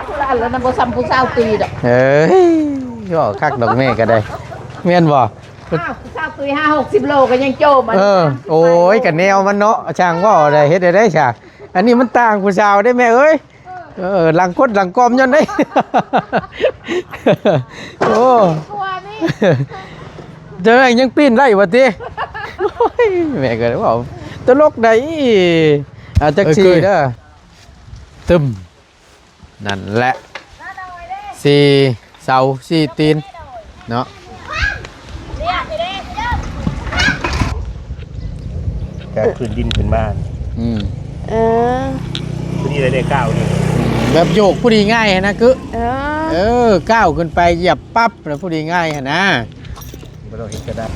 ຄົນລະອັນແລ້ວນະ ບໍ່ສ່ຳຜູ້ສາວຕຸ້ຍດອກ. ເອີຍ ເວົ້າຄັກດອກແມ່ກໍໄດ້ ແມ່ນບໍ່? ອ້າວ ຜູ້ສາວຕຸ້ຍຫ້າຫົກສິບໂລກໍຍັງໂຈມ. ເອີ ໂອ້ຍ ກໍແນວມັນເນາະ ຊ່າງເວົ້າໄດ໋ ເຮັດໄດ້ໃດ໋ຊະ. ອັນນີ້ມັນຕ່າງຜູ້ສາວເດ້ແມ່ເອີຍ. ເອີ ຫຼັງກົດຫຼັງກອມຍ້ອນໄດ໋. ໂອ້ ເຈົ້າຍັງປີ້ນໄດ້ບໍ່ຕິ? ໂອ້ຍ ແມ່ກໍເວົ້າຕະຫຼົກໄດ໋. ອ່າ ຈັກ ເອີ ສີ່ເດີ ຕຶມ ນັ້ນແຫຼະ ສີ່ເສົາສີ່ຕີນເນາະ. ຈາກພື້ນດິນຂຶ້ນມາ ອືມ ເອີ ພໍດີເລີຍ ກ້າວນີ້ ແບບໂຍກພໍດີງ່າຍຫັ້ນນະ ຄື ເອີ ເອີ ກ້າວຂຶ້ນໄປ ຢຽບປັບ ແລ້ວພໍດີງ່າຍຫັ້ນນະ. ບໍ່ຕ້ອງເຮັດກໍໄດ້.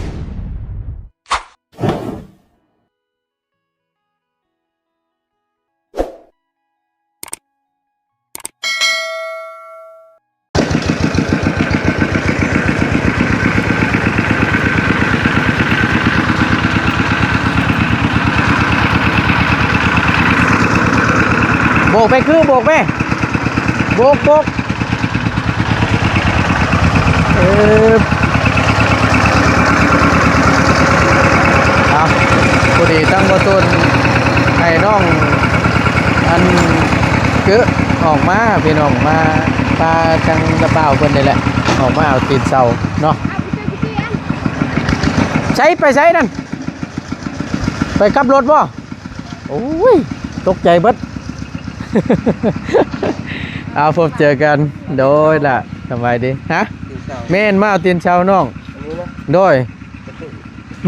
ໂບກໄປ ຄື ໂບກໄປ ໂບກ ໂບກ. ເອີ ເອົາ ພໍດີທັງບໍ່ຕົ້ນໃຫ້ນ້ອງ ອັນ ເກີອອກມາ ພີ່ນ້ອງ ມາ ພາທາງລະບ່າວເພິ່ນນີ້ແຫຼະ ອອກມາເອົາຕີນເສົາເນາະ. ໃສ ໄປໃສນັ້ນ? ໄປກັບລົດບໍ່? ໂອ້ຍ ຕົກໃຈເບິດ. ເອົາ ພົບເຈີກັນ ໂດຍລະ ສະບາຍດີ. ຮະ? ຕີນເສົາ ແມ່ນ ມາເອົາຕີນເສົານ້ອງ. ອັນນີ້ນະ? ໂດຍ.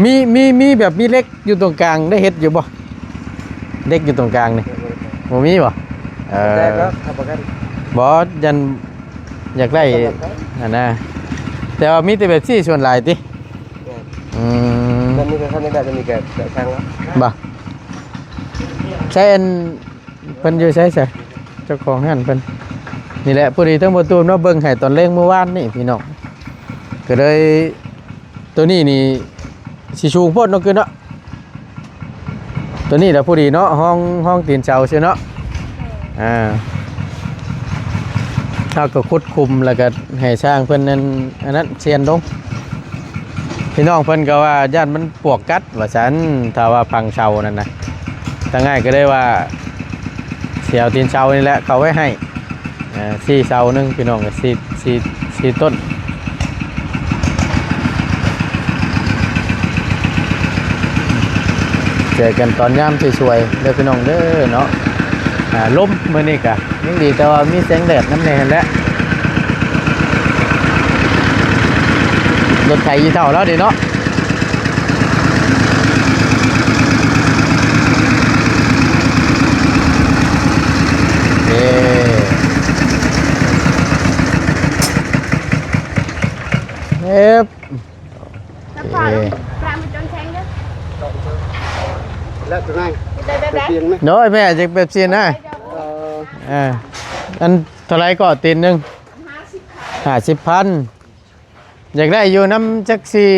ມີ ມີ ມີແບບມີເຫຼັກຢູ່ຕົງກາງ ໄດ້ເຮັດຢູ່ບໍ່? ເຫຼັກຢູ່ຕົງກາງນີ້ ບໍ່ມີບໍ່? ເອີ ແຕ່ກໍຮັບປະກັນ ບໍ່ ຢ້ານຢາກໄດ້ຫັ້ນນະ. ແຕ່ວ່າມີແຕ່ແບບຊີ້ສ່ວນຫຼາຍຕິ? ແມ່ນ. ອືມ ແບບນີ້ກໍຄັນໄດ້ ແບບນີ້ກໍຊ່າງລະ ບໍ່? ໃຊ້ອັນ ເພິ່ນຢູ່ໃສຊະ ເຈົ້າຂອງຮ້ານເພິ່ນ? ນີ້ແຫຼະ ພໍດີທັງບໍ່ຕູນມາເບິ່ງໃຫ້ຕອນແລງມື້ວານນີ້ພີ່ນ້ອງ ກໍເລີຍ ໂຕນີ້ນີ້ຊິສູງໂພດເນາະ ຄືເນາະ. ໂຕນີ້ລະພໍດີເນາະ ຮອງ ຮອງຕີນເສົາຊື່ເນາະ. ອ່າ ເຮົາກໍຂຸດຂຸມ ແລ້ວກໍໃຫ້ຊ່າງເພິ່ນນັ້ນ ອັນນັ້ນ ຊຽນລົງ. ພີ່ນ້ອງເພິ່ນກໍວ່າຢ້ານມັນ ປວກກັດວ່າຊັ້ນ ຖ້າວ່າຝັງເສົານັ້ນນະ. ທາງອ້າຍກໍເລີຍວ່າຊິເອົາຕີນເສົານີ້ແຫຼະເຂົ້າໄວ້ໃຫ້ ອ່າ ສີ່ເສົາໜຶ່ງ ພີ່ນ້ອງ ສີ່ ສີ່ ສີ່ຕົ້ນ. ເຈີກັນຕອນຍາມສວຍໆເດີພີ່ນ້ອງເດີເນາະ. ອ່າ ລົມມື້ນີ້ກະ ຍັງດີແຕ່ວ່າມີແສງແດດນຳແດ່ຫັ້ນແຫຼະ. ລົດໄຖອີ່ເຖົ້າແລ້ວເດເນາະ. ເອີ ເອີບ ໂອເຄ ແລ້ວຕົວນັ້ນ ໂດຍແມ່ ຈັກແປັບຊີ້ນະ. ເອີ ເອີ ອັນເທົ່າໃດກໍຕີນໜຶ່ງ? ຫ້າສິບພັນ. ຢາກໄດ້ຢູ່ນຳຈັກສີ່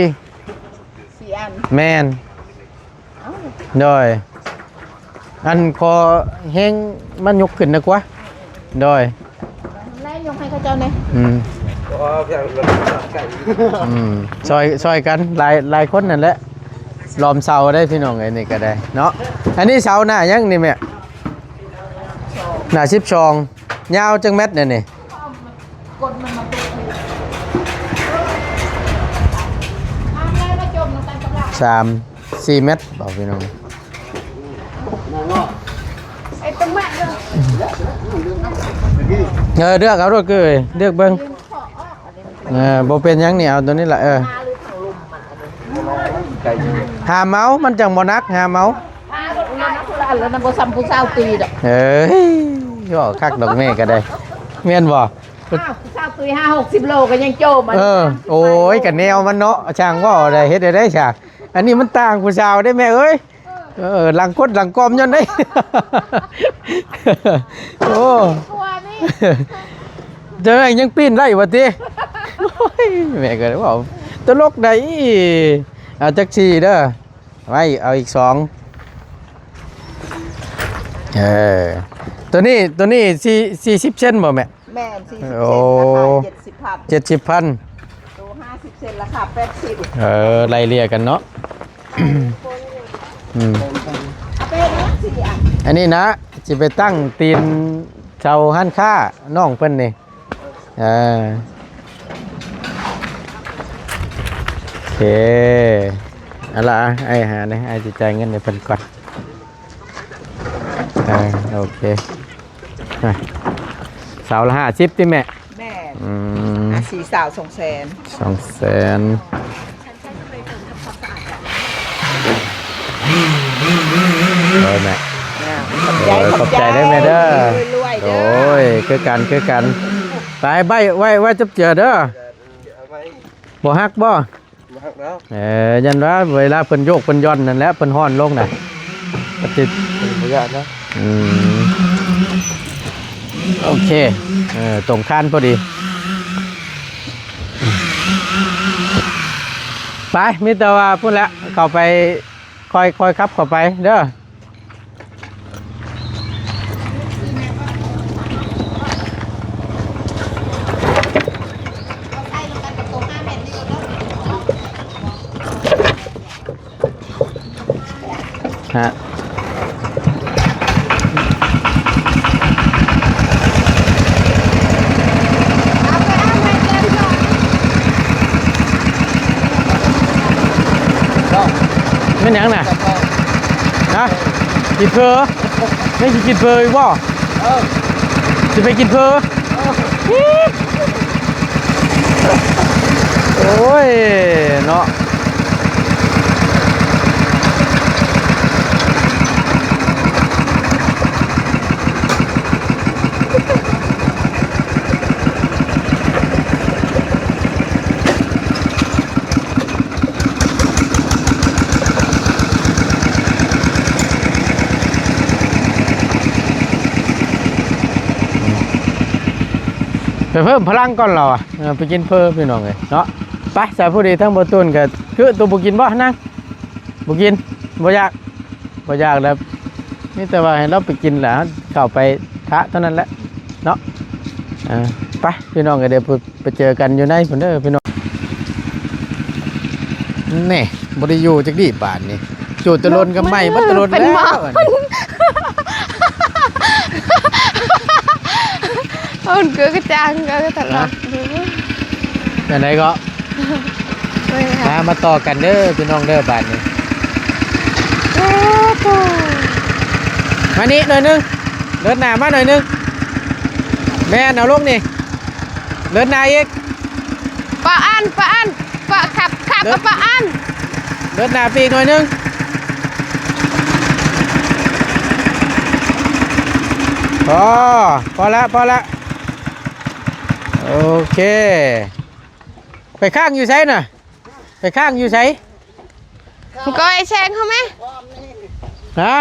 ສີ່ອັນ ແມ່ນ. ໂດຍ ອັນຂໍແຮງມາຍົກຂຶ້ນນະກວ່າ. ໂດຍ ແລ້ວຍົກໃຫ້ເຂົາເຈົ້າແດ່. ອືມ ອືມ ຊ່ອຍ ຊ່ອຍກັນ ຫຼາຍ ຫຼາຍຄົນນັ້ນແຫຼະ ລ້ອມເສົາໄດ້ພີ່ນ້ອງເອີຍ. ນີ້ກໍໄດ້ເນາະ. ອັນນີ້ເສົາໜ້າຫຍັງນີ້ແມ່? ໜ້າສິບສອງ. ຍາວຈັກແມັດແດ່ນີ້? ສາມສີ່ແມັດບໍພີ່ນ້ອງ. ເອີ ເລືອກເອົາໂລດ ເລືອກເບິ່ງ. ເອີ ບໍ່ເປັນຫຍັງນີ້ ເອົາໂຕນີ້ລະ. ເອີ ຫາມເອົາ ມັນຈັ່ງບໍ່ໜັກ ຫາມເອົາ. ພາລົດມາຄົນລະອັນແລ້ວນະ ບໍ່ສ່ຳຜູ້ສາວຕຸ້ຍດອກ. ເອີຍ ເວົ້າຄັກດອກແມ່ກໍໄດ້ ແມ່ນບໍ່? ອ້າວ ຜູ້ສາວຕຸ້ຍຫ້າຫົກສິບໂລກໍຍັງໂຈມ. ເອີ ໂອ້ຍ ກໍແນວມັນເນາະ ຊ່າງເວົ້າໄດ໋ ເຮັດໄດ້ໃດ໋ຊະ. ອັນນີ້ມັນຕ່າງຜູ້ສາວເດ້ແມ່ເອີຍ. ເອີ ຫຼັງກົດຫຼັງກອມຍ້ອນໄດ໋. ໂອ້ ເຈົ້າຍັງປີ້ນໄດ້ບໍ່ຕິ? ໂອ້ຍ ແມ່ກໍເວົ້າຕະຫຼົກໄດ໋. ເອົາຈັກສີ່ເດີ. ໄວ້ ເອົາອີກສອງ. ເອີ ໂຕນີ້ ໂຕນີ້ສີ່ ສີ່ສິບເຊັນບໍ່ແມ່? ແມ່ນ ສີ່ສິບ ໂອ້ ເຊັນ ລາຄາເຈັດສິບພັນ ເຈັດສິບພັນ ໂຕຫ້າສິບເຊັນ ລາຄາແປດສິບ ເອີ ໄລ່ເລ່ຍກັນເນາະ ອືມ ເອົາໄປເນາະ ສີ່ອັນ ອັນນີ້ນະ ຊິໄປຕັ້ງຕີນເສົາຮ້ານຄ້ານ້ອງເພິ່ນນີ້ ເອີ ໂອເຄ ເອົາລະ ອ້າຍຫາແດ່ ອ້າຍຊິຈ່າຍເງິນໃຫ້ເພິ່ນກ່ອນ ເອີ ໂອເຄ ອ່ະ ເສົາລະຫ້າສິບຕິແມ່? ແມ່ນ ອືມ ອ່ະ ສີ່ເສົາສອງແສນ ສອງແສນ ໂດຍແມ່ ອ່າ ຂອບໃຈ ໂດຍ ຂອບໃຈເດີແມ່ເດີ ລວຍໆເດີ ໂດຍ ຄືກັນ ຄືກັນ ໄປ ໄວ້ ໄວ້ ໄວ້ຈັບເຈືອເດີ ບໍ່ຫັກບໍ່? ບໍ່ຫັກແລ້ວ ເອີ ຢ້ານວ່າເວລາເພິ່ນໂຍກເພິ່ນຢ່ອນນັ້ນແຫຼະ ເພິ່ນຮ້ອນລົງນະ ກໍຊິ ເພິ່ນບໍ່ຢ້ານນະ ອືມ ໂອເຄ ເອີ ຕົງຄານພໍດີ ໄປ ມີແຕ່ວ່າພຸ້ນແຫຼະ ເຂົ້າໄປ ຄ່ອຍ ຄ່ອຍຂັບເຂົ້າໄປເດີ. ຮະ ແມ່ນຫຍັງນະ? ຮະ? ກິນເຝີ? ຍັງຊິກິນເຝີອີກບໍ່? ເອີ ຊິໄປກິນເຝີ? ໂອ້ຍເນາະ ໄປເພີ່ມພະລັງກ່ອນລາວອະ ເອີ ໄປກິນເຝີພີ່ນ້ອງເອີຍເນາະ. ໄປ ສາຍຜູ້ດີ ທາງບໍ່ຕູນກໍຄືໂຕບໍ່ກິນບໍ່ນາງ? ບໍ່ກິນ ບໍ່ຢາກ ບໍ່ຢາກແລ້ວ ມີແຕ່ວ່າໃຫ້ລາວໄປກິນແຫຼະ ເຂົ້າໄປທະເທົ່ານັ້ນແຫຼະເນາະ. ເອີ ໄປພີ່ນ້ອງ ກໍດຽວໄປເຈີກັນຢູ່ໃນພຸ້ນເດີພີ່ນ້ອງ. ແນ່ ບໍ່ໄດ້ຢູ່ຈັກດີບາດນີ້ ຈູດຕະລົນກັບໄມ້ ມັນຕະລົນແລ້ວ ມັນເປັນໝໍ ມັນເກີດກະຈັງ ເກີດກະທັນຫັນ. ແນວໃດກໍ ມາ ມາຕໍ່ກັນເດີພີ່ນ້ອງເດີ ບາດນີ້ ມານີ້ໜ້ອຍໜຶ່ງ ເດີນໜ້າມາໜ້ອຍໜຶ່ງ ແມ່ນ ເອົາລົງນີ້ ເດີນໜ້າອີກ ປະອັນ ປະອັນ ປະ ຂັບ ຂັບ ເດີນ ປະອັນ ເດີນໜ້າໄປອີກໜ້ອຍໜຶ່ງ ພໍ ພໍລະ ພໍລະ ໂອເຄ. ໄປຄ້າງຢູ່ໃສນະ? ໄປຄ້າງຢູ່ໃສ? ມັນກໍໄອ້ແຊງເຮົາແມະ ຮະ?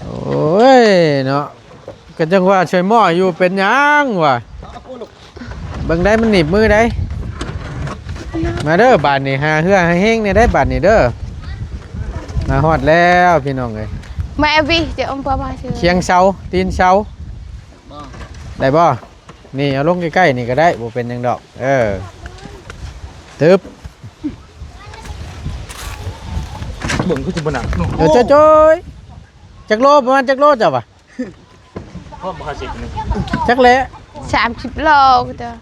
ໂອ້ຍເນາະ ກໍຈັ່ງວ່າຊ່ວຍໝໍຢູ່ ເປັນຫຍັງວະ? ເບິ່ງໄດ້ ມັນໜີບມືໄດ້. ມາເດີ ບາດນີ້ ຫາເຮືອຫາເຮງແດ່ໄດ໋ ບາດນີ້ເດີ. ມາຮອດແລ້ວພີ່ນ້ອງເອີຍ ມາແອບວິ ຈະອົມປາມາຊື່ ຄຽງເສົາ ຕີນເສົາ ໄດ້ບໍ່? ນີ້ ເອົາລົງໃກ້ໆນີ້ກໍໄດ້ ບໍ່ເປັນຫຍັງດອກ. ເອີ ຕຶບ ເບິ່ງຄືຊິບໍ່ໜັກເນາະ. ເອີ ໂອ້ ໂຈ້ຍໆ ຈັກໂລ ປະມານຈັກໂລເຈົ້າວະ? ພ້ອມບໍ່ຄາຊິດນີ້ ຈັກແຫຼະ ສາມສິບໂລເຈົ້າ.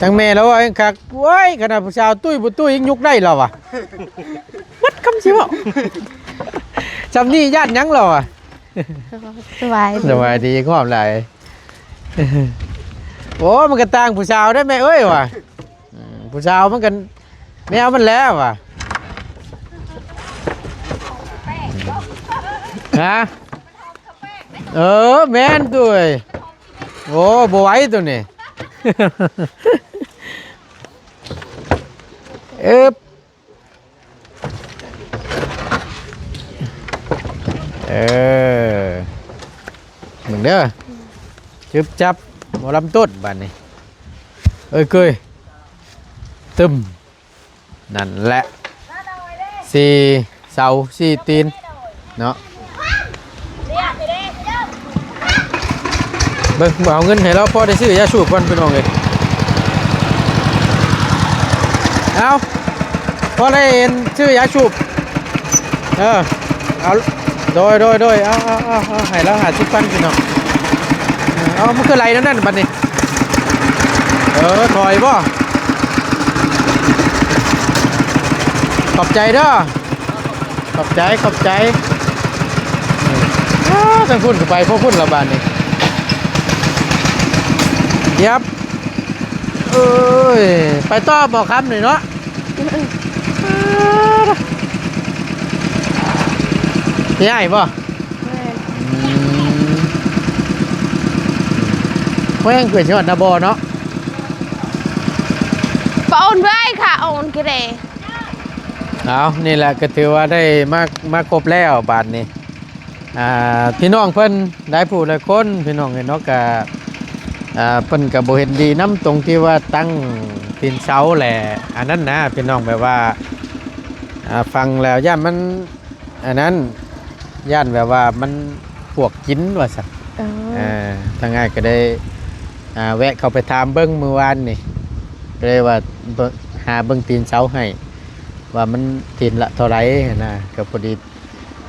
ທາງແມ່ລາວເວົ້າແຮງຄັກ ໂອ້ຍ ຂະໜາດຜູ້ສາວຕຸ້ຍບໍ່ຕຸ້ຍຍັງຍົກໄດ້ລາວວ່າ ໝົດຄຳຊິເວົ້າ. ຊ່ຳນີ້ຢ້ານຫຍັງລາວວ່າ. ສະບາຍດີ ສະບາຍດີ ຄວາມຫຼາຍ. ໂອ້ ມັນກໍຕ່າງຜູ້ສາວໄດ໋ແມ່ເອີຍວ່າ ອືມ ຜູ້ສາວມັນກໍແນວມັນແຫຼະວ່າ. ຮະ? ເອີ ແມ່ນຕົວະ. ໂອ້ ບໍ່ໄຫວຕົວນີ້. ເອີບ ເອີ ເບິ່ງເດີ ຈຶບຈັບ ໝໍລຳຕົ້ນບາດນີ້ ເອີຍເກີຍ ຕຶມ ນັ້ນແຫຼະ ສີ່ເສົາສີ່ຕີນເນາະ. ເບິ່ງ ເອົາເງິນໃຫ້ລາວພໍໄດ້ຊື້ຢາສູບກ່ອນພີ່ນ້ອງເອີຍ. ເອົາ ພໍໄດ້ອັນຊື້ຢາສູບ. ເອີ ເອົາ ໂດຍ ໂດຍ ໂດຍ ເອົາ ເອົາ ເອົາ ເອົາ ໃຫ້ລາວຫ້າສິບພັນພີ່ນ້ອງ. ເອີ ເອົາ ມັນຄືໄຫຼແນວນັ້ນບັດນີ້. ເອີ ຖອຍບໍ່? ຂອບໃຈເດີ. ຂອບໃຈ ຂອບໃຈ. ເອີ ທາງພຸ້ນກໍໄປພວກພຸ້ນລະບາດນີ້. ເຢັບ ເອີຍ ໄປຕໍ່ບໍ່ຄ່ຳນີ້ເນາະ. ຍ້າຍບໍ່? ແມ່ນ. ອືມ ແຂວງເພື່ອຊິຮອດນາບໍ່ເນາະ. ປະໂອນເວີຍ ຄ່າໂອນກະເດ. ເອົາ ນີ້ແຫຼະ ກໍຖືວ່າໄດ້ມາ ມາຄົບແລ້ວບາດນີ້. ອ່າ ພີ່ນ້ອງເພິ່ນຫຼາຍຜູ້ຫຼາຍຄົນ ພີ່ນ້ອງເອີຍເນາະ ກະ ອ່າ ເພິ່ນກະບໍ່ເຫັນດີນຳຕົງທີ່ວ່າຕັ້ງຕີນເສົາແຫຼະ ອັນນັ້ນນະ ພີ່ນ້ອງ ແບບວ່າ ອ່າ ຟັງແລ້ວຢ້ານມັນ ອັນນັ້ນ ຢ້ານແບບວ່າມັນປວກກິນວ່າຊັ້ນ. ເອີ ເອີ ທາງອ້າຍກໍໄດ້ ອ່າ ແວະເຂົ້າໄປຖາມເບິ່ງມື້ວານນີ້ ກໍເລີຍວ່າ ຫາເບິ່ງຕີນເສົາໃຫ້ ວ່າມັນຕີນລະເທົ່າໃດຫັ້ນນະ. ກໍພໍດີ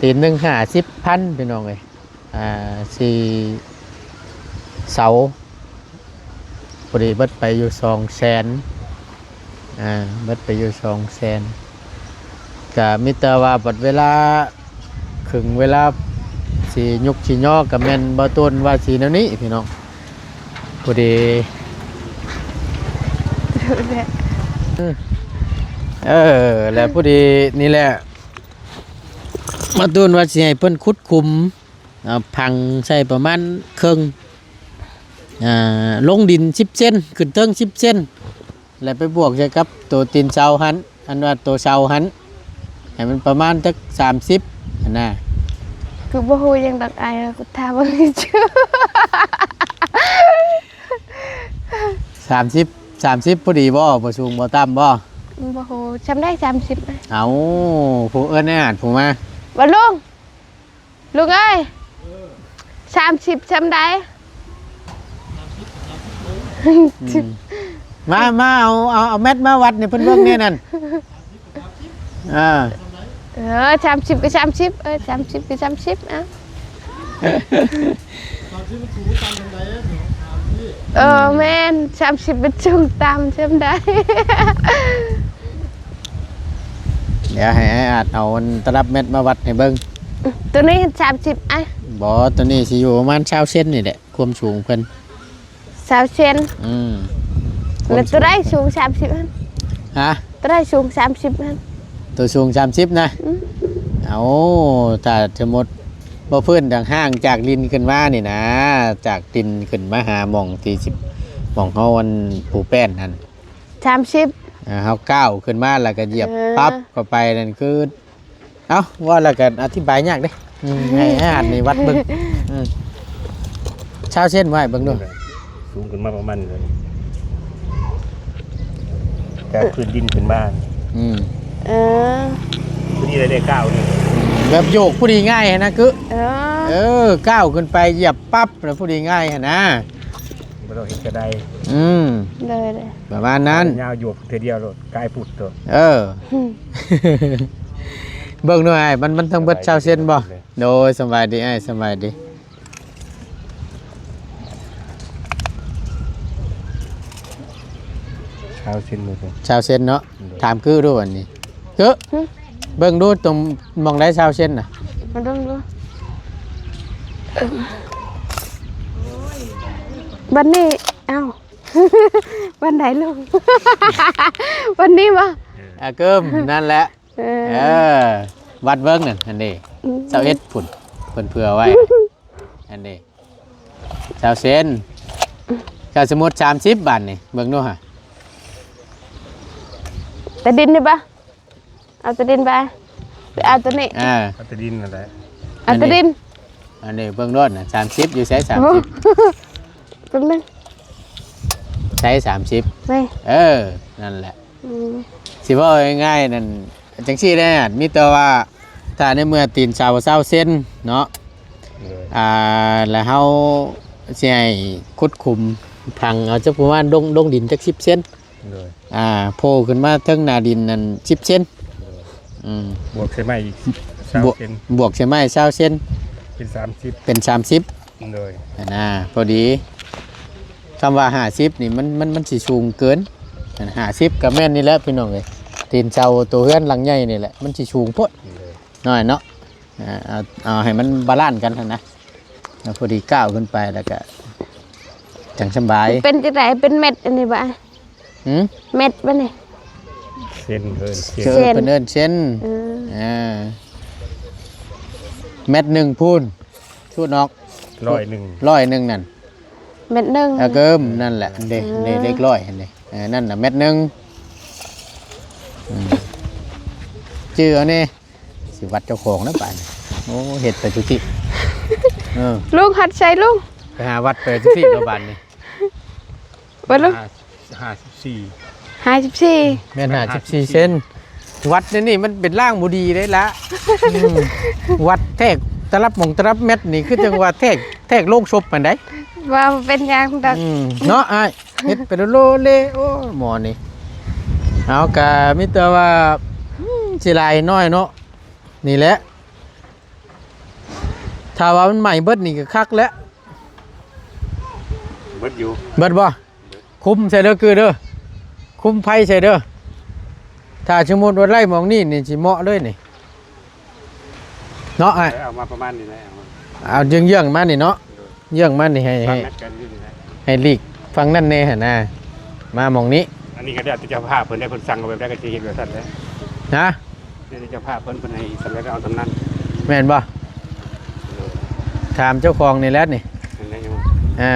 ຕີນໜຶ່ງຫ້າສິບພັນ ພີ່ນ້ອງເອີຍ. ອ່າ ສີ່ເສົາ ພໍດີເບິດໄປຢູ່ສອງແສນ. ອ່າ ເບິດໄປຢູ່ສອງແສນ ກະມີແຕ່ວ່າບັດເວລາເຄິ່ງເວລາຊິຍຸກຊິຍໍກະແມ່ນບໍ່ຕົ້ນວ່າຊິແນວນີ້ພີ່ນ້ອງ. ພໍດີ ເອີ ແລ້ວພໍດີນີ້ແຫຼະ ບໍ່ຕົ້ນວ່າຊິໃຫ້ເພິ່ນຂຸດຂຸມ ເອົາ ຝັງໃສ່ປະມານເຄິ່ງ ອ່າ ລົງດິນສິບເຊັນ ຂຶ້ນເທິງສິບເຊັນ ແລ້ວໄປບວກໃສ່ກັບໂຕຕີນເສົາຫັ້ນ ອັນວ່າໂຕເສົາຫັ້ນ ໃຫ້ມັນປະມານຈັກສາມສິບຫັ້ນນະ. ຄືບໍ່ຮູ້ຫຍັງດອກອ້າຍ ເອີ ກູຖາມເບິ່ງຊື່. ສາມສິບ ສາມສິບພໍດີບໍ່? ບໍ່ສູງບໍ່ຕ່ຳບໍ່? ບໍ່ຮູ້ ຊ່ຳໃດສາມສິບ. ເອົາ ຜູ້ເອີ້ນອ້າຍອາດຜູ້ມາ ວ່າລຸງ ລຸງເອີຍ ສາມສິບຊ່ຳໃດ? ອືມ ມາ ມາເອົາ ເອົາ ເອົາແມັດມາວັດໃຫ້ເພິ່ນເບິ່ງແດ່ນັ້ນ. ເອີ ເອີ ສາມສິບກໍສາມສິບ ເອີ ສາມສິບກໍສາມສິບ ເອົາ ເອີ ແມ່ນ ສາມສິບມັນສູງຕ່ຳຊ່ຳໃດ. ດຽວໃຫ້ອ້າຍອາດເອົາອັນຕະລັບແມັດມາວັດໃຫ້ເບິ່ງ. ໂຕນີ້ສາມສິບ ອ້າຍ. ບໍ່ ໂຕນີ້ຊິຢູ່ປະມານຊາວເຊັນນີ້ແຫຼະ ຄວາມສູງເພິ່ນ. ຊາວເຊັນ. ອືມ ແລ້ວໂຕໃດສູງສາມສິບຫັ້ນ? ຮະ? ໂຕໃດສູງສາມສິບຫັ້ນ? ໂຕສູງສາມສິບນະ? ອືມ ເອົາ ຖ້າສົມມຸດບໍ່ພື້ນດັງຫ່າງຈາກດິນຂຶ້ນມານີ້ນະ ຈາກດິນຂຶ້ນມາຫາໝ່ອງທີ່ສິບ ໝ່ອງເຮົາອັນປູແປ້ນຫັ້ນ ສາມສິບ. ເອີ ເຮົາກ້າວຂຶ້ນມາແລ້ວກໍຢຽບ ເອີ ປັບເຂົ້າໄປນັ້ນຄື ເອົ້າ ເວົ້າແລ້ວກໍອະທິບາຍຍາກເດ້. ອືມ ໃຫ້ ໃຫ້ອາດນີ້ວັດເບິ່ງ. ອືມ ຊາວເຊັນໄວ້ເບິ່ງດູ ສູງຂຶ້ນມາປະມານນີ້ເລີຍ ຈາກພື້ນດິນຂຶ້ນມາ. ອືມ ເອີ ພໍດີໄດ້ກ້າວນີ້ ແບບໂຍກພໍດີງ່າຍຫັ້ນນະ ຄື ເອີ ເອີ ກ້າວຂຶ້ນໄປຢຽບປັບແລ້ວພໍດີງ່າຍຫັ້ນນະ ບໍ່ຕ້ອງເຮັດກໍໄດ້. ອືມ ໂດຍໆ ປະມານນັ້ນ ຍາວໂຍກເທື່ອດຽວໂລດ ກາຍພຸດໂຕ. ເອີ ເບິ່ງດູອ້າຍ ມັນ ມັນທັງເບິດຊາວເຊັນບໍ່? ໂດຍ ສະບາຍດີອ້າຍ ສະບາຍດີ. ຊາວເຊັນບໍ່? ຊາວເຊັນເນາະ. ໂດຍ ຖາມຄືດູອັນນີ້ ຄື ຫຶ ເບິ່ງດູຕົງໝ່ອງໃດຊາວເຊັນນະ ມາເບິ່ງດູ. ບັດນີ້ ເອົ້າ ບັນໄດລົງ ບັດນີ້ບໍ່? ອາ ກຶມ ນັ້ນແຫຼະ. ເອີ ເອີ ວັດເບິ່ງນັ້ນ ອັນນີ້ ອືມ ຊາວເອັດພຸ້ນ ເພິ່ນເຜື່ອໄວ້ ອັນນີ້ ຊາວເຊັນ ກໍສົມມຸດສາມສິບ ບາດນີ້ ເບິ່ງດູຫາ ແຕ່ດິນນີ້ບໍ່? ເອົາແຕ່ດິນໄປ ໄປເອົາໂຕນີ້ ເອີ ເອົາແຕ່ດິນນັ້ນແຫຼະ ເອົາແຕ່ດິນ. ອັນນີ້ເບິ່ງໂລດນະ ສາມສິບ ຢູ່ໃສ ສາມສິບ ໂອ້ ເບິ່ງໜຶ່ງ ໃສ ສາມສິບ ນີ້ ເອີ ນັ້ນແຫຼະ. ອືມ ຊິເວົ້າງ່າຍໆນັ້ນ ຈັ່ງຊີ້ແຫຼະ ມີແຕ່ວ່າຖ້າໃນເມື່ອຕີນເສົາຊາວເຊັນເນາະ ໂດຍ ອ່າ ແລ້ວເຮົາ ຊິໃຫ້ຂຸດຂຸມຝັງເອົາ ຈັກປະມານ ລົງ ລົງດິນຈັກສິບເຊັນ ໂດຍ ອ່າ ໂຜ່ຂຶ້ນມາເທິງໜ້າດິນນັ້ນສິບເຊັນ ໂດຍ ອືມ ບວກໃສ່ໄມ້ອີກຊາວເຊັນ ບວກໃສ່ໄມ້ຊາວເຊັນ ເປັນສາມສິບ ເປັນສາມສິບ ໂດຍ ຫັ້ນນະ ພໍດີ. ຄຳວ່າຫ້າສິບນີ້ ມັນ ມັນ ມັນຊິສູງເກີນ ຫ້າສິບກໍແມ່ນນີ້ແຫຼະພີ່ນ້ອງເອີຍ ຕີນເສົາໂຕເຮືອນຫຼັງໃຫຍ່ນີ້ແຫຼະ ມັນຊິສູງໂພດ ໂດຍ ນ້ອຍເນາະ ອ່າ ເອົາ ເອົາໃຫ້ມັນບາລານກັນຫັ້ນນະ ແລ້ວພໍດີກ້າວຂຶ້ນໄປ ແລ້ວກະຈັ່ງສະບາຍ. ເປັນຈັ່ງໃດ ເປັນເມັດອັນນີ້ບໍ່? ຫື? ເມັດບໍ່ນີ້? ເຊັນ ເອີ້ນເຊັນ ເອີ ເພິ່ນເອີ້ນເຊັນ ເອີ ອ່າ ເມັດໜຶ່ງພຸ້ນ ສູດອອກ ຮ້ອຍໜຶ່ງ ຮ້ອຍໜຶ່ງນັ້ນ ເມັດໜຶ່ງ ອາ ເກີມ ນັ້ນແຫຼະ ເດ້ ເອີ ເດ້ ເລກຮ້ອຍຫັ້ນເດ້ ເອີ ນັ້ນນະ ເມັດໜຶ່ງ ອືມ ຈື່ເອົາແດ່. ຊິວັດເຈົ້າຂອງແລ້ວບາດນີ້ ໂອ້ ເຮັດໄປທຸກທີ່ ເອີ ລຸງ ຮັດໃສ່ລຸງ ໄປຫາວັດໄປທຸກທີ່ແລ້ວບາດນີ້ ເບິ່ງລຸງ ຫ້າ ຫ້າສິບສີ່ ຫ້າສິບສີ່ ແມ່ນ ຫ້າສິບສີ່ ຫ້າສິບສີ່ເຊັນ ວັດໃນນີ້ມັນເປັນລ່າງບໍ່ດີເດ້ລະ ອືມ ວັດແທກຕະລັບໝ່ອງຕະລັບແມັດນີ້ ຄືຈັ່ງວ່າແທກ ແທກໂລງສົບປານໃດ ວ່າບໍ່ເປັນຫຍັງດອກ ອືມ ເນາະອ້າຍ ເຮັດໄປໂລເລ ໂອ້ ໝໍນີ້ ເອົາ ກະມີແຕ່ວ່າ ອືມ ຊິຫຼາຍໜ້ອຍເນາະ ນີ້ແຫຼະ ຖ້າວ່າມັນໄໝ້ເບິດນີ້ກໍຄັກແລ້ວ ເບິດຢູ່ ເບິດບໍ່? ຄຸມໃສ່ເດີ ກືເດີ ຄຸມໄຟໃສ່ເດີ ຖ້າສົມມຸດວ່າໄລ່ໝ່ອງນີ້ນີ້ ຊິເໝາະເລີຍນີ້ ເນາະອ້າຍ ເອີ ເອົາມາປະມານນີ້ແຫຼະ ເອົາມາ ເອົາເຢື້ອງໆມານີ້ເນາະ ໂດຍ ເຢື້ອງມານີ້ໃຫ້ ສາມແມັດກັນຢູ່ນີ້ແຫຼະ ໃຫ້ຫຼີກຝັ່ງນັ້ນແດ່ຫັ້ນນະ ມາໝ່ອງນີ້ ອັນນີ້ກໍແລ້ວແຕ່ເຈົ້າພາບເພິ່ນໄດ້ ເພິ່ນສັ່ງເອົາແບບໃດກໍຊິເຮັດແບບນັ້ນແຫຼະ ຮະ ແລ້ວແຕ່ເຈົ້າພາບເພິ່ນ ເພິ່ນໃຫ້ສຳເລັດເອົາສ່ຳນັ້ນ ແມ່ນບໍ່? ໂດຍ ຖາມເຈົ້າຂອງນີ້ແຫຼະນີ້ ເຫັນໄດ້ຢູ່ ອ່າ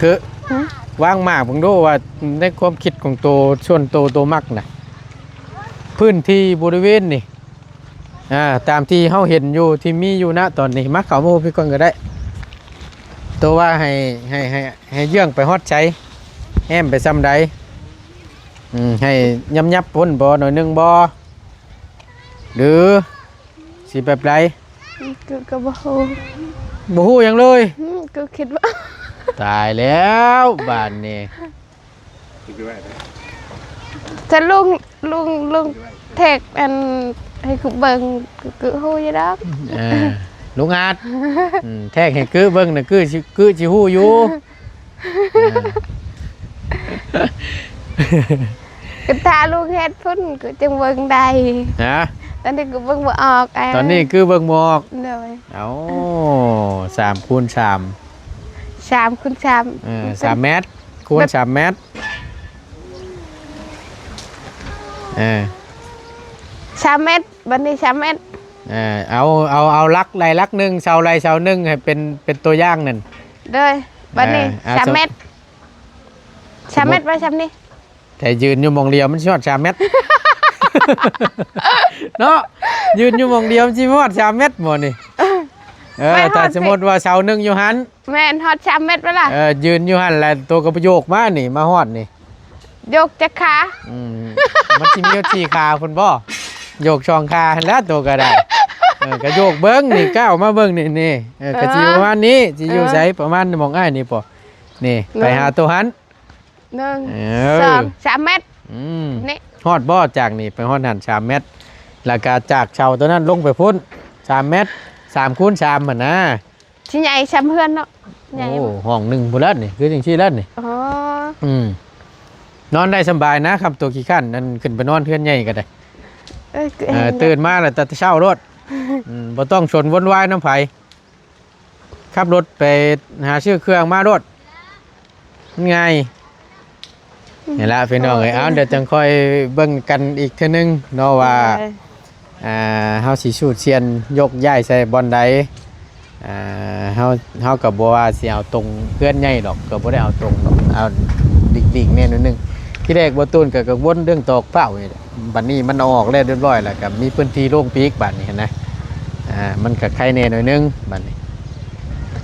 ຄື ຫຶ? ວາງໝາກເບິ່ງດູວ່າ ໃນຄວາມຄິດຂອງໂຕ ສ່ວນໂຕ ໂຕມັກນະ ພື້ນທີ່ບໍລິເວນນີ້ ອ່າ ຕາມທີ່ເຮົາເຫັນຢູ່ ທີ່ມີຢູ່ນະຕອນນີ້ ມາເຂົ້າມາຮູ້ພີ່ກ່ອນກໍໄດ້ ໂຕວ່າໃຫ້ ໃຫ້ ໃຫ້ ໃຫ້ເຢື້ອງໄປຮອດໃສ ແອ້ມໄປຊ່ຳໃດ? ອືມ ໃຫ້ຫຍັບໆພຸ້ນບໍ່ ໜ້ອຍໜຶ່ງບໍ່ ຫຼືຊິແບບໃດ? ກໍ ກໍບໍ່ຮູ້ ບໍ່ຮູ້ຫຍັງເລີຍ ອືມ ກໍຄິດວ່າ ຕາຍແລ້ວບາດນີ້ ຖ້າລຸງ ລຸງ ລຸງແທກອັນໃຫ້ຄືເບິ່ງ ຄື ຄືຮູ້ຢູ່ດອກ ເອີ ລຸງອາດ ອືມ ແທກໃຫ້ຄືເບິ່ງນະ ຄືຊິ ຄືຊິຮູ້ຢູ່ ເອີ ກໍຖ້າລຸງເຮັດພຸ້ນກໍຈຶ່ງເບິ່ງໄດ້ ຮະ ຕອນນີ້ກໍເບິ່ງບໍ່ອອກ ຕອນນີ້ຄືເບິ່ງບໍ່ອອກ ໂດຍ ເອົາ ສາມຄູນສາມ ສາມຄູນສາມ ເອີ ສາມແມັດ ຄູນສາມແມັດ ເອີ ສາມແມັດ ບັດນີ້ສາມແມັດ ເອີ ເອົາ ເອົາ ເອົາຫຼັກໃດຫຼັກໜຶ່ງ ເສົາໃດເສົາໜຶ່ງ ໃຫ້ເປັນ ເປັນຕົວຢ່າງນັ້ນ ໂດຍ ບັດນີ້ ເອີ ສາມແມັດ ສາມແມັດ ວ່າຊ່ຳນີ້ ແຕ່ຢືນຢູ່ໝ່ອງດຽວມັນຊິຮອດສາມແມັດ ເນາະ ຢືນຢູ່ໝ່ອງດຽວມັນຊິຮອດສາມແມັດບໍ່ນີ້ ເອີ ແມ່ນ ຖ້າສົມມຸດວ່າເສົາໜຶ່ງຢູ່ຫັ້ນ ແມ່ນ ຮອດສາມແມັດບໍ່ລະ ເອີ ຢືນຢູ່ຫັ້ນແຫຼະ ໂຕກໍໂຍກມານີ້ ມາຮອດນີ້ ໂຍກຈັກຂາ ອືມ ມັນຊິມີສີ່ຂາພຸ້ນບໍ່ ໂຍກສອງຂາຫັ້ນລະ ໂຕກໍໄດ້ ເອີ ກໍໂຍກເບິ່ງນີ້ ກ້າວມາເບິ່ງນີ້ ນີ້ ເອີ ກໍຊິປະມານນີ້ ຊິຢູ່ໃສ ປະມານໝ່ອງອ້າຍນີ້ບໍ່ ນີ້ ໄປຫາໂຕຫັ້ນ ໜຶ່ງ ເອີ ສອງ ສາມແມັດ ອືມ ນີ້ ຮອດບໍ່ ຈາກນີ້ໄປຮອດຫັ້ນສາມແມັດ ແລ້ວກະຈາກເສົາໂຕນັ້ນລົງໄປພຸ້ນສາມແມັດ ສາມຄູນສາມຫັ້ນນະ ຊິໃຫຍ່ຊ່ຳເຮືອນເນາະ ໃຫຍ່ ໂອ້ ຫ້ອງໜຶ່ງພຸ້ນລະນີ້ ຄືຈັ່ງຊີ້ລະນີ້ ອໍ ອືມ ນອນໄດ້ສະບາຍນະ ຄັນໂຕຂີ້ຄ້ານນັ້ນ ຂຶ້ນໄປນອນເຮືອນໃຫຍ່ກໍໄດ້ ເອີ ເອີ ຕື່ນມາແລ້ວແຕ່ເຊົ້າໂລດ ອືມ ບໍ່ຕ້ອງສົນວົນວາຍນຳໃຜ ຂັບລົດໄປຫາຊື້ເຄື່ອງມາໂລດ ມັນງ່າຍ ນີ້ລະພີ່ນ້ອງເອີຍ ເອີ ເອົາ ດຽວຈັ່ງຄ່ອຍເບິ່ງກັນອີກເທື່ອໜຶ່ງເນາະວ່າ ໂດຍ ອ່າ ເຮົາຊິສູດສ່ຽນຍົກຍ້າຍໃສ່ບ່ອນໃດ ອ່າ ເຮົາ ເຮົາກໍບໍ່ວ່າຊິເອົາຕົງເຮືອນໃຫຍ່ດອກ ກໍບໍ່ໄດ້ເອົາຕົງດອກ ເອົາຫຼີກໆແດ່ໜ້ອຍໜຶ່ງ ທີແລກບໍ່ຕູນກໍກັງວົນເລື່ອງຕອກພ້າວນີ້ແຫຼະ ບັດນີ້ມັນເອົາອອກແລ້ວຮຽບຮ້ອຍແລ້ວ ກໍມີພື້ນທີ່ໂລ່ງໄປອີກບາດນີ້ຫັ້ນນະ ອ່າ ມັນກໍໄຄແດ່ໜ້ອຍໜຶ່ງບາດນີ້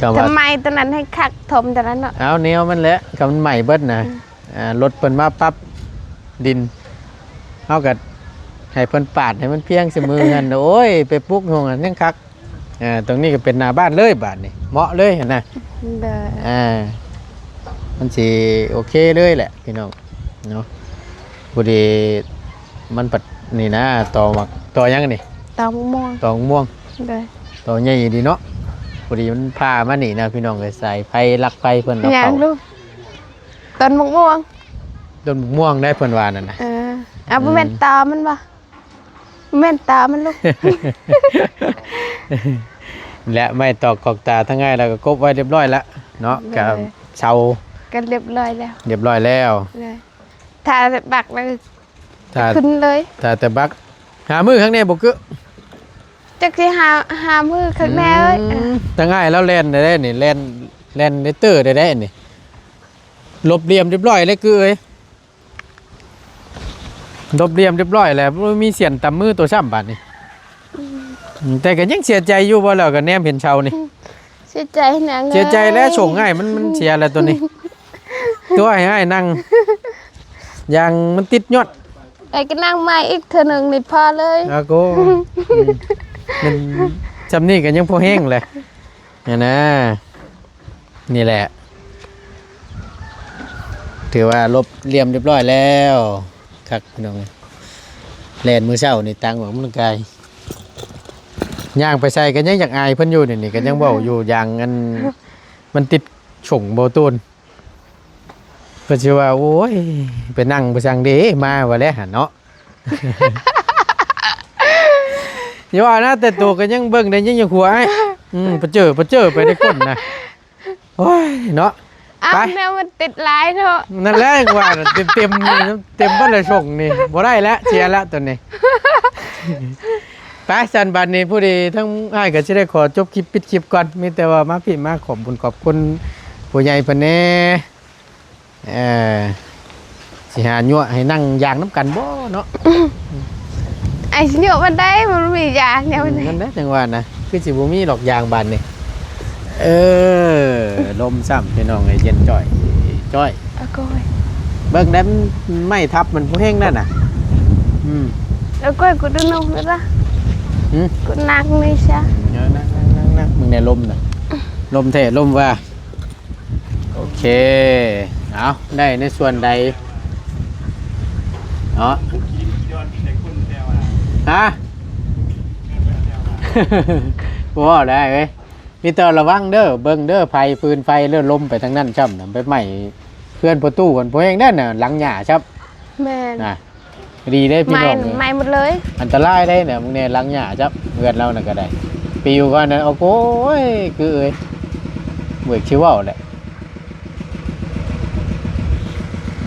ກໍວ່າ ທຳໄມຕົວນັ້ນໃຫ້ຄັກ ຖົມຕົວນັ້ນເນາະ ເອົາແນວມັນແຫຼະ ຄັນມັນໄໝ້ເບິດນະ ອືມ ອ່າ ລົດເພິ່ນມາປັບດິນ ເຮົາກໍໃຫ້ເພິ່ນປາດໃຫ້ມັນພຽງຊະມືຫັ້ນ ໂອ້ຍ ໄປປຸກໂຮງຫັ້ນຍັງຄັກ ອ່າ ຕົງນີ້ກໍເປັນໜ້າບ້ານເລີຍບາດນີ້ ເໝາະເລີຍຫັ້ນນະ. ໂດຍ ອ່າ ມັນຊິໂອເຄເລີຍແຫຼະພີ່ນ້ອງເນາະ. ພໍດີມັນປັດນີ້ນະ ຕໍໝາກ ຕໍຫຍັງນີ້? ຕໍໝາກມ່ວງ ຕໍໝາກມ່ວງ. ໂດຍ ຕໍໃຫຍ່ດີເນາະ. ພໍດີມັນຜ່າມານີ້ນະພີ່ນ້ອງເອີຍ ສາຍໄຟ ລັກໄຟເພິ່ນເອົາເຂົ້າ. ຫຍັງລູກ? ຕົ້ນໝາກມ່ວງ ຕົ້ນໝາກມ່ວງໄດ໋ເພິ່ນວ່ານັ້ນນະ. ເອີ ເອົາ ບໍ່ແມ່ນ ອືມ ຕາມັນບໍ່? ແມ່ນຕາມັນລູກ. ແລະ ໄມ້ຕອກກອກຕາທັງອ້າຍລາວກໍກົບໄວ້ຮຽບຮ້ອຍລະເນາະ. ໂດຍ ກະເຊົາ ກໍຮຽບຮ້ອຍແລ້ວ ຮຽບຮ້ອຍແລ້ວ. ໂດຍ ຖ້າແຕ່ບັກແລ້ວ ຖ້າ ຂຶ້ນເລີຍ ຖ້າແຕ່ບັກ. ຫາມື້ຂ້າງແນ່ບໍ່ກຶ? ຈັກຊິຫາ ຫາມື້ຂ້າງແນ່ເອີຍ. ອືມ ເອີ ທາງອ້າຍລາວແລ່ນໄດ້ນີ້ ແລ່ນ ແລ່ນເລເຕີໄດ້ໄດ໋ນີ້. ລົບຫຼ່ຽມຮຽບຮ້ອຍແລ້ວກຶເອີຍ. ລົບຫຼ່ຽມຮຽບຮ້ອຍແລ້ວ ບໍ່ມີສ່ຽນຕຳມືໂຕຊ້ຳບາດນີ້. ອືມ ແຕ່ກໍຍັງເສຍໃຈຢູ່ບໍ່ ແລ້ວກໍແນມເຫັນເສົານີ້? ເສຍໃຈຫຍັງ? ເສຍໃຈແລ້ວ ເອີຍ ສົ່ງໃຫ້ມັນ ມັນເສຍແລ້ວໂຕນີ້. ຕົວໃຫ້ອ້າຍນັ່ງ ຢາງມັນຕິດຍອດ. ໄອ້ກໍນັ່ງໃໝ່ອີກເທື່ອໜຶ່ງນີ້ພໍເລີຍ. ອາໂກ ອືມ ມັນຊ່ຳນີ້ກໍຍັງພໍແຮງແຫຼະຫັ້ນນະ. ນີ້ແຫຼະ ຖືວ່າລົບຫຼ່ຽມຮຽບຮ້ອຍແລ້ວ. ຄັກພີ່ນ້ອງເອີຍ ແລ່ນມື້ເຊົ້ານີ້ ຕາງອອກກຳລັງກາຍ ຍ່າງໄປໃສກໍຍັງຢາກອາຍເພິ່ນຢູ່. ນີ້ ນີ້ກໍຍັງເວົ້າຢູ່ ຢ່າງອັນ ມັນຕິດສົງບໍ່ໂຕນ ເພິ່ນຊິວ່າ ໂອ້ຍ ໄປນັ່ງໄປສັງເດ ມາວ່າແລ້ວຫັ້ນເນາະ. ຢ່າວ່ານະ ແຕ່ໂຕກໍຍັງເບິ່ງໄດ້ ຍັງຢາກຫົວອ້າຍ. ອືມ ປະເຈີ ປະເຈີໄປໄດ້ກົ້ນນະ. ໂອ້ຍເນາະ. ອ້າວ ໄປ ແນວມັນຕິດຫຼາຍເນາະ. ນັ້ນແຫຼະ ວ່າເຕັມໆ ເຕັມເບິດແລ້ວ ສົ່ງນີ້ບໍ່ໄດ້ແລ້ວ ເສຍແລ້ວໂຕນີ້. ໄປ ຊັ້ນບັດນີ້ ຜູ້ດີທັງອ້າຍກໍຊິໄດ້ຂໍຈົບຄລິບ ປິດຄລິບກ່ອນ. ມີແຕ່ວ່າມາພີ້ ມາຂອບບຸນຂອບຄຸນຜູ້ໃຫຍ່ເພິ່ນແດ່. ເອີ ຊິຫາຍົວະໃຫ້ນັ່ງຢາງນຳກັນບໍ່ເນາະ? ອ້າຍຊິຍົວະມັນໄດ້ ມັນມີຢາງແນວນີ້. ອືມ ນັ້ນແຫຼະ ຈັ່ງວ່ານະ ຄືຊິບໍ່ມີດອກຢາງບາດນີ້. ເອີ ລົມຊ້ຳພີ່ນ້ອງເອີຍ ເຢັນຈ້ອຍຈ້ອຍ. ໂອ້ຍ ເບິ່ງໄດ້ ໄມ້ທັບມັນຜູ້ແຮງນັ້ນນະ. ອືມ ໂອ້ຍ ກູດະນົກລະ ຫື ກູນັກນີ້ຊະ. ເອີ ນັກໆໆ ເບິ່ງແດ່ ລົມນະ ລົມແທ້ ລົມວ່າ. ໂອເຄ ເອົາ ໄດ້ໃນສ່ວນໃດເນາະ? ຮະ? ບໍ່ໄດ້ເວີຍ ມີແຕ່ລະວັງເດີ ເບິ່ງເດີ ໄຟ ຟືນໄຟ ແລ້ວລົມໄປທາງນັ້ນຊ້ຳນະ ໄປໄໝ້ເຮືອນພໍ່ຕູ້ ອັນພໍ່ແຮງນັ້ນນະ ຫຼັງຫຍ້າຊ້ຳ. ແມ່ນ ນະ. ດີເດ້ພີ່ນ້ອງ ໄໝ້ໝົດເລີຍ ອັນຕະລາຍເດ້ນະ. ມຶງແນ່ ຫຼັງຫຍ້າຈັບເຮືອນລາວນັ້ນກໍໄດ້ ປິວກ່ອນນະ. ໂອ້ໂຫຍ ຄືເອີຍ ເວີກຊິເວົ້າແຫຼະ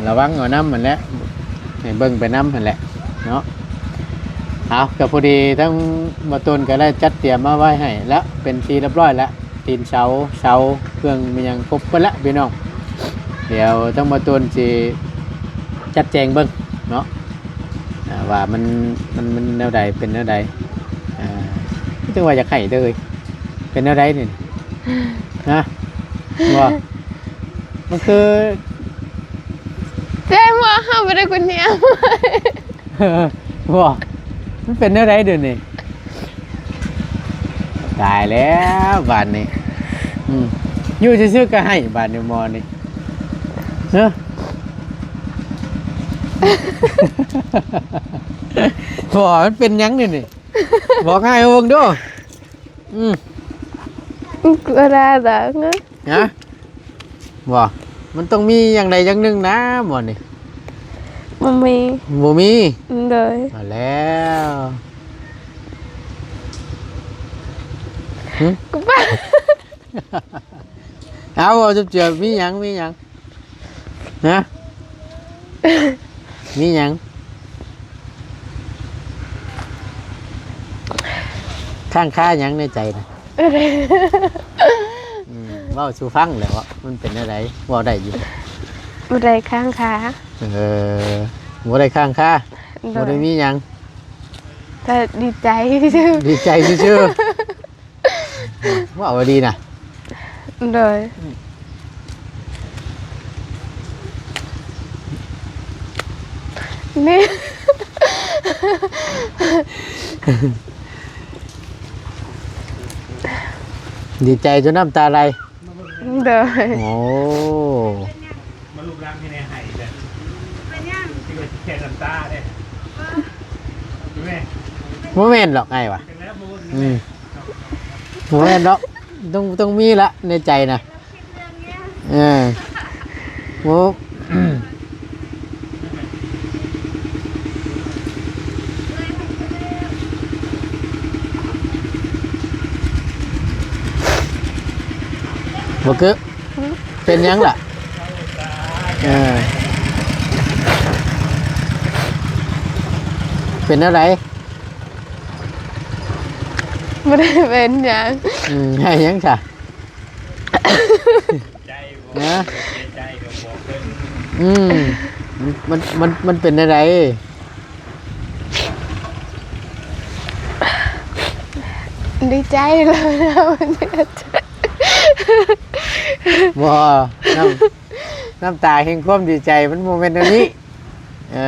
ລະວັງເອົານຳຫັ້ນແຫຼະ ໃຫ້ເບິ່ງໄປນຳຫັ້ນແຫຼະເນາະ. ເອົາ ກໍພໍດີທັງບໍ່ຕົ້ນກໍໄດ້ຈັດຕຽມມາໄວ້ໃຫ້ແລ້ວ ເປັນທີ່ຮຽບຮ້ອຍແລ້ວ. ຕີນເສົາ ເສົາ ເຄື່ອງມີຫຍັງຄົບເບິດລະພີ່ນ້ອງ. ດຽວທາງບໍ່ຕູນຊິຈັດແຈງເບິ່ງເນາະ ອ່າ ວ່າມັນ ມັນ ມັນແນວໃດ ເປັນແນວໃດ. ອ່າ ຈັ່ງວ່າຢາກໃຫ້ເດີ ເປັນແນວໃດນີ້ ຮະ? ບໍ່ ມັນຄື ແຈ້ງວ່າເຮົາບໍ່ໄດ້ກຸນຍາມ. ບໍ່ ມັນເປັນແນວໃດດຽວນີ້? ຕາຍແລ້ວບາດນີ້ ອືມ ຢູ່ຊື່ໆກໍໄຫ້ບາດນີ້ໝໍນີ້ ຮະ? ບໍ່ ມັນເປັນຫຍັງດຽວນີ້? ບອກອ້າຍເບິ່ງດູ. ອືມ ກໍໄດ້ດອກ. ຮະ? ບໍ່ ມັນຕ້ອງມີຢ່າງໃດຢ່າງໜຶ່ງນະໝໍນີ້. ບໍ່ມີ ບໍ່ມີ. ໂດຍ ເອົາແລ້ວ. ຫຶ? ເອົາ ເວົ້າເຈື່ອ ມີຫຍັງ ມີຫຍັງ? ຮະ? ມີຫຍັງ? ຄ້າງຄາຫຍັງໃນໃຈນະ? ອືມ ເວົ້າສູ່ຟັງແຫຼະ ວ່າມັນເປັນແນວໃດ ເວົ້າໄດ້ຢູ່. ບໍ່ໄດ້ຄ້າງຄາ. ເອີ ບໍ່ໄດ້ຄ້າງຄາ. ໂດຍ ບໍ່ໄດ້ມີຫຍັງ ແຕ່ດີໃຈຊື່ໆ. ດີໃຈຊື່ໆ. ເວົ້າວ່າດີນະ. ໂດຍ ນີ້ ດີໃຈຈົນນ້ຳຕາໄຫຼ. ໂດຍ. ໂອ້ ມາລູບຫຼັງໃຫ້ແນ່ ໄຫ້ເດີ ເປັນຫຍັງ? ຊິວ່າຊິແຄ່ນ້ຳຕາເດ້ ແມ່ນ ບໍ່ແມ່ນດອກອ້າຍວ່າ. ອືມ ບໍ່ແມ່ນດອກ ຕ້ອງ ຕ້ອງມີລະໃນໃຈນະ. ເອີ ໂອ້ ບໍ່ຄື ຫື? ເປັນຫຍັງລະ? ເອີ ເປັນແນວໃດ? ບໍ່ໄດ້ເປັນຫຍັງ. ອືມ ໃຫ້ຫຍັງຊະ? ໃຈບໍ່ ນະ ໃຈກໍບອກເພິ່ນ. ອືມ ມັນ ມັນ ມັນເປັນແນວໃດ? ດີໃຈແລ້ວ. ບໍ່ ນ້ຳ ນ້ຳຕາແຫ່ງຄວາມດີໃຈ ມັນບໍ່ແມ່ນແນວນີ້. ເອີ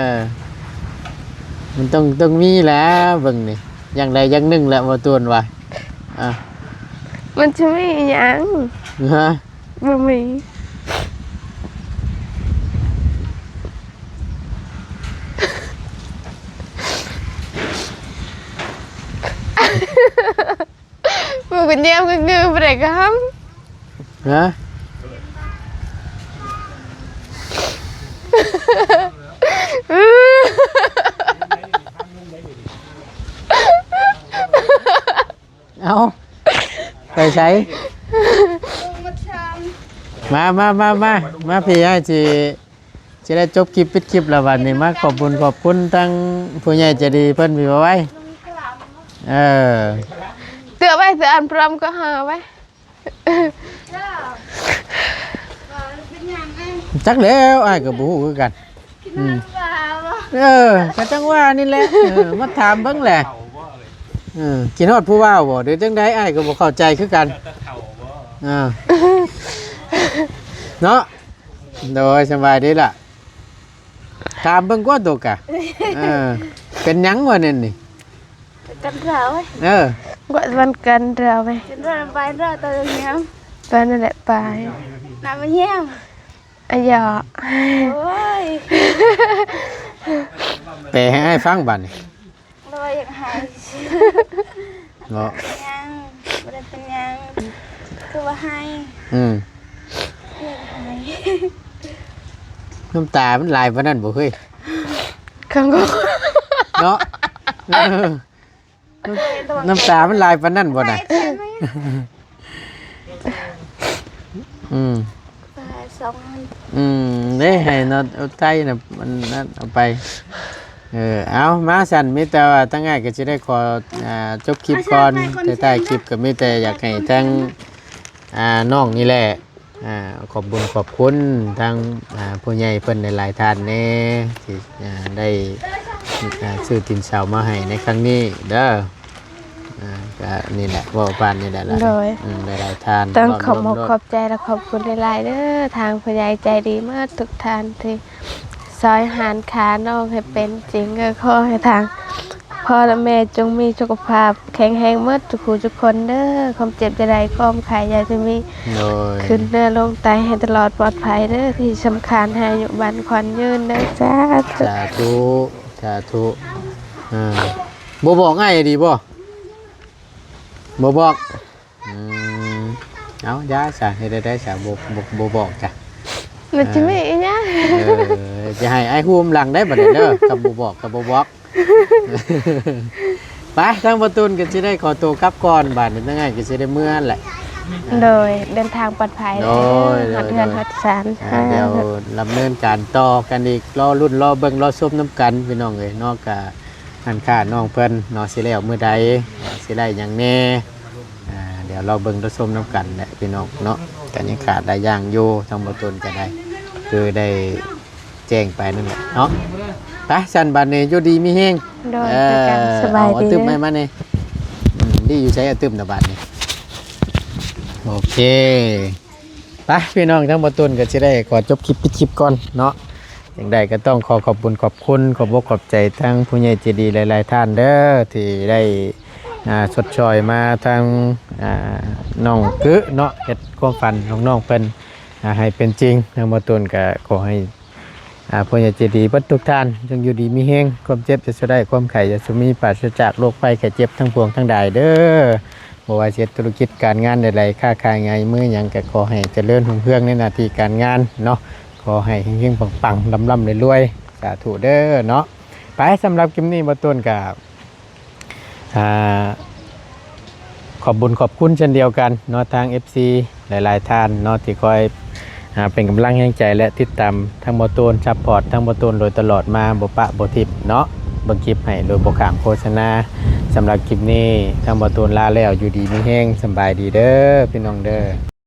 ມັນຕ້ອງ ຕ້ອງມີແຫຼະ ເບິ່ງນີ້ ຢ່າງໃດຢ່າງໜຶ່ງແຫຼະ ບໍ່ຕວນວ່າ. ອ່າ ມັນຈະມີອີ່ຫຍັງ? ຮະ? ບໍ່ມີ. ບໍ່ກໍແຍມກໍງື ບໍ່ໄດ້ກໍຫຳ. ຮະ? ເອົ້າ ໄປໃສ? ມາ ມາ ມາ ມາ ມາພີ້ ອ້າຍຊິ ຊິໄດ້ຈົບຄລິບ ປິດຄລິບແລ້ວບັດນີ້. ມາຂອບບຸນຂອບຄຸນທັງຜູ້ໃຫຍ່ໃຈດີເພິ່ນ ພີ່ບໍ່ໄວ. ເອີ ເທື່ອໄວ້ ເທື່ອອັນພຣອມກໍຫາໄວ້. ຈັກແລ້ວ ອ້າຍກໍບໍ່ຮູ້ຄືກັນ. ອືມ ເອີ ກໍຈັ່ງວ່ານີ້ແຫຼະ. ເອີ ມາຖາມເບິ່ງແຫຼະ. ເອີ ຄິດຮອດຜູ້ບ່າວບໍ່ ຫຼືຈັ່ງໃດ? ອ້າຍກໍບໍ່ເຂົ້າໃຈຄືກັນ. ເອີ ເນາະ. ໂດຍ ສະບາຍດີລະ. ຖາມເບິ່ງກວ່າໂຕກະ. ເອີ ເປັນຫຍັງວະນີ້ນີ້? ກັນລາວ. ເອີ ກວ່າວັນກັນລາວໄປ. ກັນລາວໄປລາວຕອນຍາມ. ຕອນນັ້ນແຫຼະໄປ. ນ້ຳມັນແຍມ. ອາຢອກ. ໂອ້ຍ ແປໃຫ້ອ້າຍຟັງບາດນີ້. ລາວຢາກໄຫ້. ເນາະ ຍັງ ບໍ່ໄດ້ເປັນຫຍັງ ຄືວ່າໄຫ້. ອືມ ຢາກໄຫ້. ນ້ຳຕາມັນຫຼາຍປານນັ້ນບໍ່ເຮີ້ຍ? ຄັງກໍ ເນາະ. ເອີ ນ້ຳຕາມັນຫຼາຍປານນັ້ນບໍ່ນະ? ອືມ ອືມ ເດ້ ໃຫ້ເນາະ ອຸໄທນະ ມັນນັ້ນເອົາໄປ. ເອີ ເອົາ ມາຊັ້ນ ມີແຕ່ວ່າທາງອ້າຍກໍຊິໄດ້ຂໍ ອ່າ ຈົບຄລິບກ່ອນ. ທ້າຍໆຄລິບກໍມີແຕ່ຢາກໃຫ້ທາງ ອ່າ ນ້ອງນີ້ແຫຼະ ອ່າ ຂອບບຸນຂອບຄຸນທາງ ອ່າ ຜູ້ໃຫຍ່ເພິ່ນຫຼາຍໆທ່ານແດ່ ທີ່ ອ່າ ໄດ້ ອ່າ ຊື້ຕີນເສົາມາໃຫ້ໃນຄັ້ງນີ້ເດີ. ອ່າ ກະນີ້ແຫຼະ ເວົ້າຜ່ານນີ້ແຫຼະ. ໂດຍ ອືມ ຫຼາຍໆທ່ານ ຕ້ອງຂອບອົກຂອບໃຈ ແລະ ຂອບຄຸນຫຼາຍໆເດີ ທາງຜູ້ໃຫຍ່ໃຈດີໝົດທຸກທ່ານທີ່ຊ່ອຍຫານຄ່ານ້ອງໃຫ້ເປັນຈິງ. ເອີ ຂໍໃຫ້ທາງພໍ່ ແລະ ແມ່ຈົ່ງມີສຸຂະພາບແຂງແຮງໝົດທຸກຜູ້ທຸກຄົນເດີ ຄວາມເຈັບຢ່າໄດ້ ຄວາມໄຂ້ຢ່າໄດ້ມີ. ໂດຍ ຂຶ້ນເໜືອລົງໃຕ້ໃຫ້ຕະຫຼອດປອດໄພເດີ ທີ່ສຳຄັນໃຫ້ອາຍຸໝັ້ນຂວັນຍືນເດີ. ສາທຸ ສາທຸ ສາທຸ. ອ່າ ບໍ່ບອກອ້າຍດີບໍ່? ບໍ່ບອກ. ອືມ ເອົາ ຢ່າຊະ ເຮັດໄດ້ຊະ ບໍ່ ບໍ່ ບໍ່ບອກຈ້ະ. ມັນຈະມີອີ່ຫຍັງ? ເອີ ຈະໃຫ້ອ້າຍຮູ້ນຳຫຼັງໄດ້ບັດນີ້ເດີ ຄັນບໍ່ບອກກໍບໍ່ບອກ. ໄປ ທາງປະຕູນກໍຊິໄດ້ຂໍໂຕກັບກ່ອນ ບາດນີ້ທາງອ້າຍກໍຊິໄດ້ເມືອແຫຼະ. ໂດຍ ເດີນທາງປອດໄພເດີ ໂດຍ ຮອດເຮືອນຮອດຊານ. ອ່າ ດຽວດຳເນີນການຕໍ່ກັນອີກ ລໍລຸ້ນ ລໍເບິ່ງ ລໍຊົມນຳກັນ ພີ່ນ້ອງເອີຍເນາະ. ກະ ຮ້ານຄ້ານ້ອງເພິ່ນເນາະ ຊິແລ້ວມື້ໃດ ຊິໄດ້ຫຍັງແດ່ ອ່າ ດຽວລໍເບິ່ງລໍຊົມນຳກັນແຫຼະພີ່ນ້ອງເນາະ. ກະຍັງຂາດຫຼາຍຢ່າງຢູ່ ທາງບໍ່ຕົນກະໄດ້ ຄືໄດ້ແຈ້ງໄປນັ້ນແຫຼະເນາະ. ໄປຊັ້ນ ບາດນີ້ຢູ່ດີມີແຮງ. ໂດຍ ເອີ ຄືກັນ ສະບາຍດີ. ເອົາຕຶບໃໝ່ມານີ້ ອືມ ດີຢູ່ໃສ ເອົາຕຶບນະບາດນີ້. ໂອເຄ ໄປພີ່ນ້ອງ ທາງບໍ່ຕົນກໍຊິໄດ້ຂໍຈົບຄລິບ ປິດຄລິບກ່ອນເນາະ. ຈັ່ງໃດກໍຕ້ອງຂໍຂອບບຸນຂອບຄຸນ ຂອບອົກຂອບໃຈທາງຜູ້ໃຫຍ່ໃຈດີຫຼາຍໆທ່ານເດີ ທີ່ໄດ້ ອ່າ ຊົດຊ່ອຍມາທາງ ອ່າ ນ້ອງກຶເນາະ ເຮັດຄວາມຝັນຂອງນ້ອງເພິ່ນ ອ່າ ໃຫ້ເປັນຈິງ. ທາງບ່າວຕູນກໍຂໍໃຫ້ ອ່າ ຜູ້ໃຫຍ່ໃຈດີເບິດທຸກທ່ານ ຈົ່ງຢູ່ດີມີແຮງ, ຄວາມເຈັບຢ່າສູ່ໄດ້, ຄວາມໄຂ້ຢ່າສູ່ມີ, ປາສະຈາກໂລກໄພໄຂ້ເຈັບທັງປວງທັງຫຼາຍເດີ້. ບໍ່ວ່າຊິເຮັດທຸລະກິດການງານໃດໆ ຄ້າຂາຍງານມືຫຍັງ ກໍຂໍໃຫ້ຈະເລີນຮຸ່ງເຮືອງໃນໜ້າທີ່ການງານເນາະ, ຂໍໃຫ້ເຮັງໆ ປັງໆ ລ່ຳໆ ລວຍໆ ສາທຸເດີ້ເນາະ. ໄປ ສຳລັບຄລິບນີ້ ບ່າວຕູນກໍ ອ່າ ຂອບບຸນຂອບຄຸນເຊັ່ນດຽວກັນເນາະ ທາງເອັຟຊີຫຼາຍໆທ່ານເນາະ ທີ່ຄອຍ ອ່າ ເປັນກຳລັງແຮງໃຈ ແລະ ຕິດຕາມທາງບ່າວຕູນ ຊັບພອດທາງບ່າວຕູນໂດຍຕະຫຼອດມາ ບໍ່ປະບໍ່ຖິ້ມເນາະ, ເບິ່ງຄລິບໃຫ້ໂດຍບໍ່ຂ້າມໂຄສະນາ. ສຳລັບຄລິບນີ້ ທາງບ່າວຕູນລາແລ້ວ, ຢູ່ດີມີແຮງ, ສຳບາຍດີເດີ້ ພີ່ນ້ອງເດີ້.